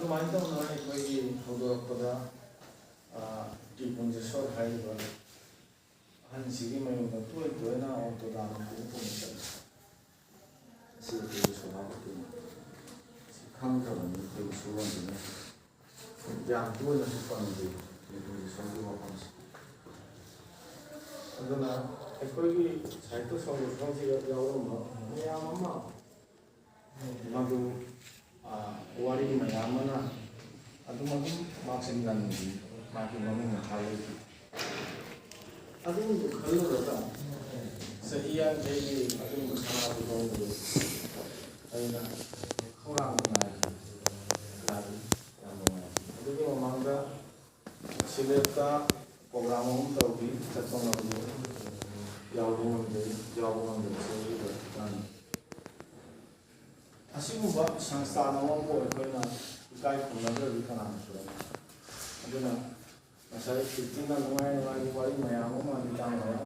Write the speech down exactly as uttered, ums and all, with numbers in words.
ꯑꯗꯨꯃꯥꯏꯅ ꯇꯧꯅ ꯑꯩꯈꯣꯏꯒꯤ ꯍꯧꯗꯣꯔꯛꯄꯗ, ꯑ, ꯇꯤ ꯄꯨꯟꯖꯦꯁꯣꯔ ꯍꯥꯏꯔꯤꯕ ꯑꯍꯟꯁꯤꯒꯤ ꯃꯌꯨꯝꯗ ꯇꯣꯏ ꯇꯣꯏꯅ ꯑꯣꯇꯣ ꯗꯥꯟ ꯄꯨꯕ ꯄꯨꯕ ꯆꯠꯂꯤ꯫ ꯑꯁꯤ ꯑꯩꯈꯣꯏꯒꯤ ꯁꯣꯚꯥꯄꯇꯤꯅꯤ꯫ ꯑꯁꯤ ꯈꯪꯗ꯭ꯔꯕꯅꯤ ꯑꯩꯈꯣꯏꯒꯤ ꯁꯨꯔꯣꯟꯁꯤꯅ꯫ ꯌꯥꯝ ꯇꯣꯏꯅꯁꯨ ꯄꯟꯗꯦ ꯑꯩꯈꯣꯏꯒꯤ ꯁꯣꯝꯒꯤ ꯋꯥꯐꯝꯁꯦ꯫ ꯑꯗꯨꯅ ꯑꯩꯈꯣꯏꯒꯤ ꯁꯥꯍꯤꯇ꯭ꯌ ꯁꯪꯒꯣꯊꯟꯁꯤꯗ ꯌꯥꯎꯔꯝꯕ ꯃꯌꯥꯝ ꯑꯃ, ꯃꯗꯨ, ꯑ, ꯋꯥꯔꯤ ꯃꯌꯥꯝ ꯑꯃꯅ ꯑꯗꯨꯝ ꯑꯗꯨꯝ ꯃꯥꯛꯁꯦ ꯅꯟꯈꯤ, ꯃꯥꯒꯤ ꯃꯃꯤꯡ ꯃꯊꯥ ꯂꯩꯈꯤ꯫ ꯑꯗꯨꯒꯤꯗꯨ ꯈꯜꯂꯨꯔꯒ ꯆꯍꯤ ꯌꯥꯡꯈꯩꯒꯤ ꯑꯗꯨꯒꯨꯝꯕ ꯁꯅꯥꯗꯨ ꯂꯧꯕꯗꯨ ꯑꯩꯅ ꯈꯧꯔꯥꯡꯕ ꯅꯥꯏꯈꯤ꯫ ꯌꯥꯝ ꯅꯨꯡꯉꯥꯏꯈꯤ꯫ ꯑꯗꯨꯒꯤ ꯃꯃꯥꯡꯗ ꯁꯤꯂꯦꯠꯇ ꯄ꯭ꯔꯣꯒ꯭ꯔꯥꯝ ꯑꯃ ꯇꯧꯈꯤ, ꯆꯠꯄ ꯉꯝꯗꯦ, ꯌꯥꯎꯕ ꯉꯝꯗꯦ, ꯌꯥꯎꯕ ꯉꯝꯗꯕꯁꯦ ꯑꯩꯒꯤ ꯄ꯭ꯔꯊꯅꯥꯅꯤ꯫ ꯑꯁꯤꯒꯨꯝꯕ ꯁꯪꯁꯊꯥꯟ ꯑꯃꯕꯨ ꯑꯩꯈꯣꯏꯅ ꯏꯀꯥꯏ ꯈꯨꯝꯅꯗ꯭ꯔꯗꯤ ꯀꯅꯥꯅ ꯈꯨꯝꯅꯅꯤ? ꯑꯗꯨꯅ ꯉꯁꯥꯏ ꯀꯤꯔꯇꯤꯅ ꯅꯨꯡꯉꯥꯏ ꯅꯨꯡꯉꯥꯏꯕ ꯋꯥꯔꯤ ꯃꯌꯥꯝ ꯑꯃ ꯂꯤꯇꯥ ꯃꯌꯥꯝ